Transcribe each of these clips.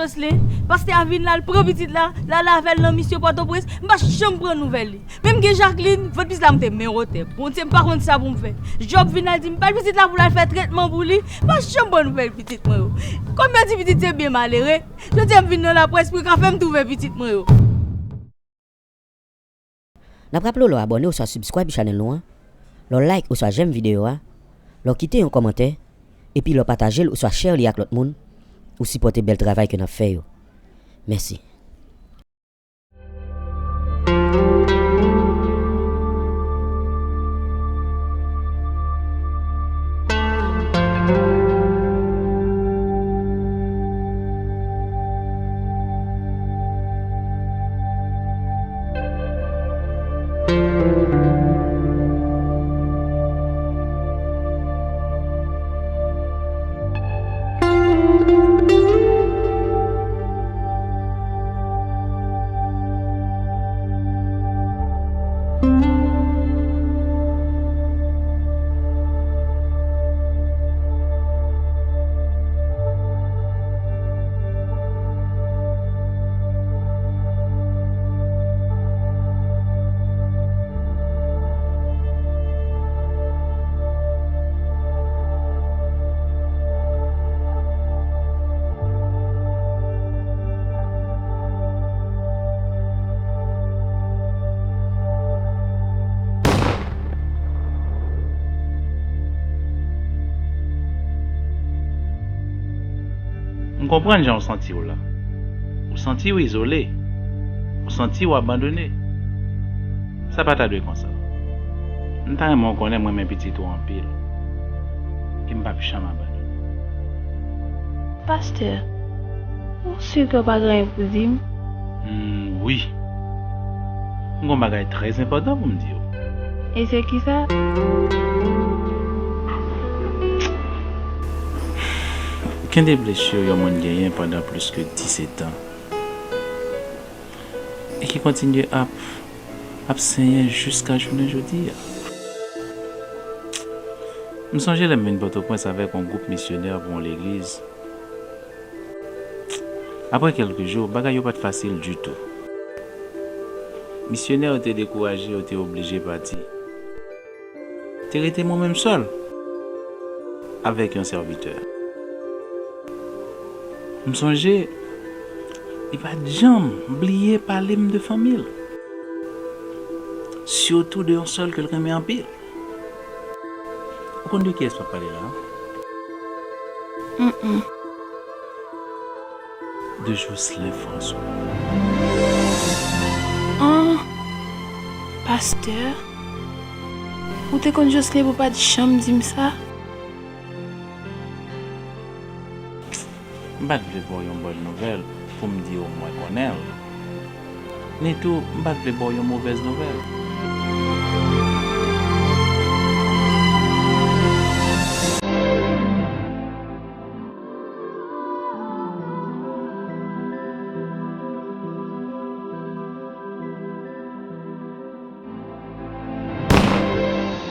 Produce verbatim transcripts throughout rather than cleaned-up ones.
Jocelyn, pastè a vin la, l pran pitit la, l ale avè l nan misyon Pòtoprens, m pa janm pran nouvèl li. Menm gen Jacqueline, vant pitit la monte men wotè. Bondye, m pa konn sa pou m fè. Job vin la, l di m bay pitit la pou l al fè trètman pou li, m pa janm pran nouvèl pitit mwen yo. Kòm yo di pitit se byen malere, jodi a m vin nan laprès pou yo ka fè m twouve pitit mwen yo. N ap raple w lè w abòne oswa subscribe channel nou an, lè w like oswa j'aime videyo a, lè w kite yon kòmantè, epi lè w pataje l oswa share li ak lòt moun, ou sipòte bèl travay ke n ap fè yo. Mèsi. M konprann jan w santi w la. Ou santi w izole. Ou santi w abandone. Sa pa ta dwe konsa. M ta renmen w konnen m renmen pitit ou anpil. E m p ap janm abandone. Pastè, ou si ke w pa gen anyen pou di m? Hmm, wi. M gon bagay trè enpòtan pou m di w. E se kisa? Gen de blesi yon moun genyen pandan plis ke disèt an e ki kontinye ap, ap senyen jiska jounen jodi a. M sonje lè m vin Pòtoprens avèk yon gwoup misyonè pou yon legliz. Apre kèlke jou, bagay yo pa t fasil ditou. Misyonè yo te dekouraje, yo te oblije pati. Te rete mwen menm sèl avèk yon sèvitè. M sonje, li pa t janm bliye pale m de fanmi l, sitou de yon sèl ke l renmen anpil. Ou konn de kiyès m ap pale la? Mm-mm. De Jocelyn François. Ah, pastè, ou te konn Jocelyn pou pa t janm di m sa? M pa t vle ba w yon bòn nouvèl pou m di w mwen konnen l. Ni tou, m pa t vle ba w yon movèz nouvèl.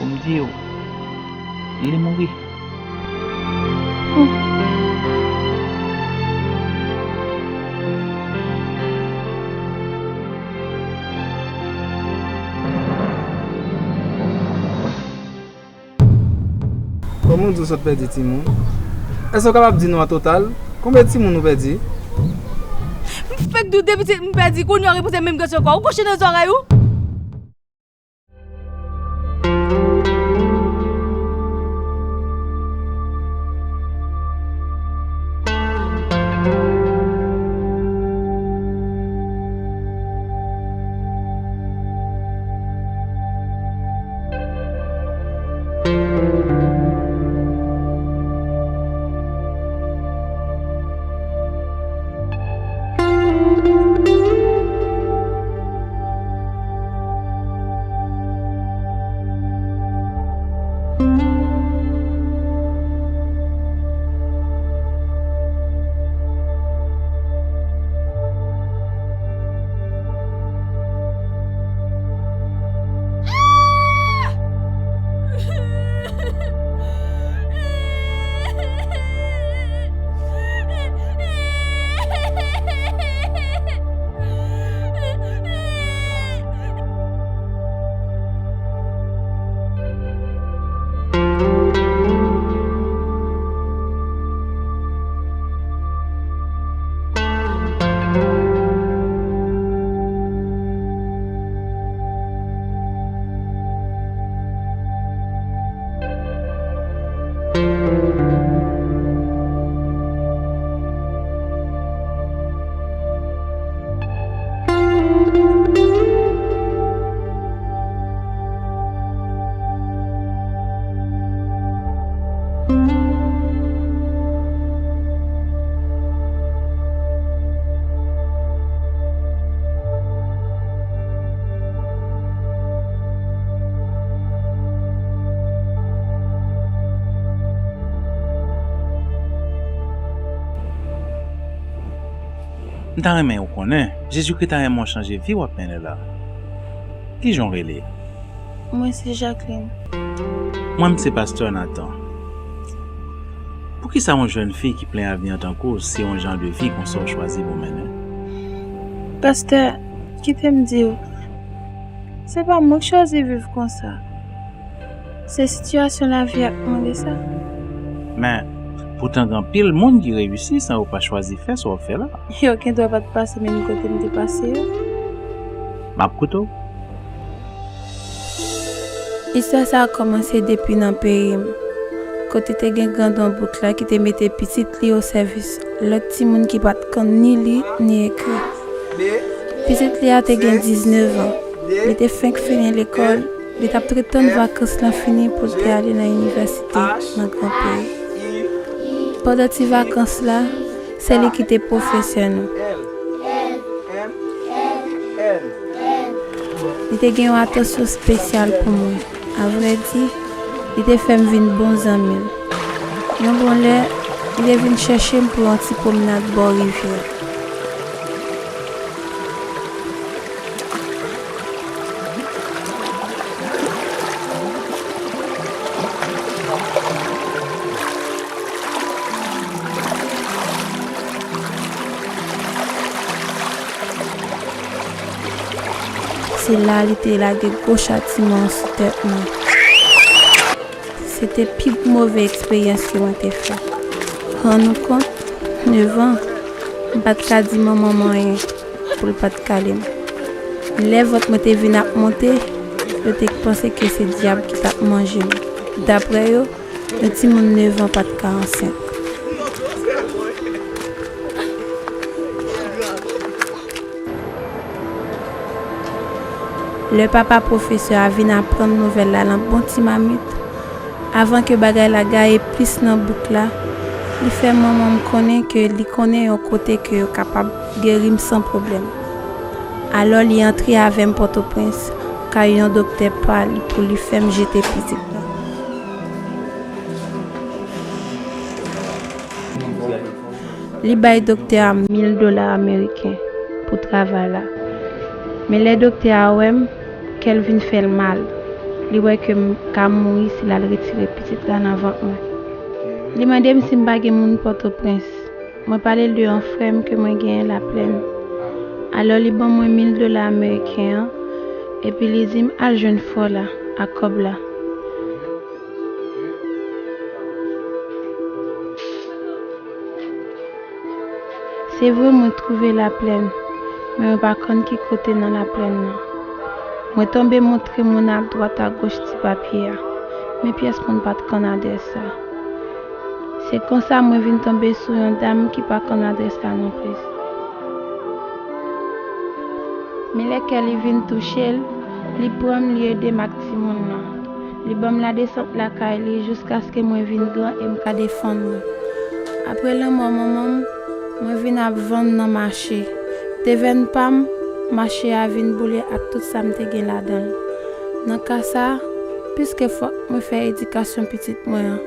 Pou m di w, li mouri. Kòman w di w sot pèdi timoun? Èske w kapab di nou an total konbyen timoun ou pèdi? M fèk di w de pitit m pèdi, kounye a w repoze menm grenn sou kò w, ou kouche nan zòrèy ou? M ta renmen w konnen, Jezikri ta renmen w chanje vi w ap mennen la. Kijan w rele? Mwen se Jacqueline. Mwen, m se pastè Nathan. Poukisa yon jèn fi ki plen avni an tankou w se yon jan de vi konsa w chwazi pou mennen? Pastè, kite m di w, se pa mwen k chwazi viv konsa. Se sitiyasyon lavi a k mande sa. Men, poutan gen anpil moun ki reyisi san yo pa chwazi fè sa w ap fè la. Yo gendwa pa t pase menm kote m te pase yo. M ap koute w. Istwa sa a kòmanse depi nan peyi m, kote te gen grandon bouk la ki te mete pitit li o sèvis lòt timoun ki pa t konn ni li ni ekri. Pitit li a te gen diznèf an. Li te fenk fini lekòl. Li t ap ret tann vakans lan fini pou l te ale nan inivèsite nan gran peyi. Pandan ti vakans la, se li ki te pwofesè nou. Li te gen yon atansyon espesyal pou mwen. Avrèdi, li te fè m vin bon zanmi l. Yon bon lè, li te vin chèche m pou yon ti pwomnad bò rivyè. Se la li te lage gwo chatiman an sou tèt mwen. Se te pi move eksperyans ke mwen te fè. Rann ou kont, nèf an, m pa t ka di manman m anyen pou l pa t kale m. Lè vant mwen te vin ap monte, yo te panse ke se dyab ki t ap manje m. Daprè yo, yon timoun nèf an pa t ka ansent. Lè papa pwofesè a vin aprann nouvèl la nan bon ti mamit, avan ke bagay la gaye plis nan bouk la, li fè manman m konnen ke li konnen yon kote ke yo kapab geri m san pwoblèm. Alò, li antre avè m Pòtoprens, kay yon doktè pa li pou li fè m jete pitit la. Li bay doktè a mil dola ameriken pou travay la. Men lè doktè a wè m, kè l vin fè l mal. Li wè ke m ka mouri si l al retire pitit la nan vant mwen. Li mande m si m pa gen moun Pòtoprens. Mwen pale l de yon frè m ke mwen genyen Laplèn. Alò, li ban mwen mil dola ameriken an, epi li di m al jwenn frè w la ak kòb la. Se vre, mwen twouve Laplèn, men mwen pa konn ki kote nan Laplèn nan. Mwen tonbe montre moun adwat agoch ti papye a, men pyès moun pa t konn adrès sa. Se konsa mwen vin tonbe sou yon dam ki pa konn adrès la non plis. Men lè kè li vin touche l, li pran m, li ede m ak timoun nan. Li ban m ladesant lakay li jiskaske mwen vin gran e m ka defann mwen. Apre lanmò manman m, mwen vin ap vann nan mache. Devèn pa m, mache a vin boule ak tout sa m te gen ladan l. Nan ka sa a, piske fòk mwen fè edikasyon pitit mwen an,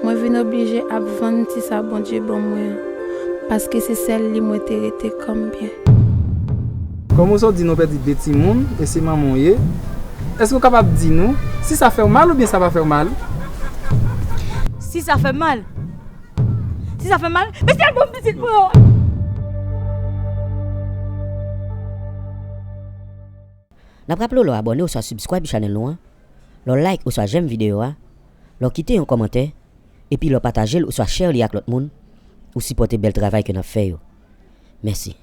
mwen vin oblije ap vann ti sa Bondye ban mwen an, paske se sèl li mwen te rete kòm byen. Kòm ou sot di nou pèdi de timoun, e se manman w ye, èske w kapab di nou si sa fè w mal oubyen sa pa fè w mal? Si sa fè m mal? Si sa fè m mal? Mesye al ban m pitit mwen an! N ap raple w lè w abòne oswa subscribe channel nou an, lè w like oswa j'aime videyo a, lè w kite yon kòmantè, epi lè w pataje l oswa share li ak lòt moun, ou sipòte bèl travay ke n ap fè yo. Mèsi.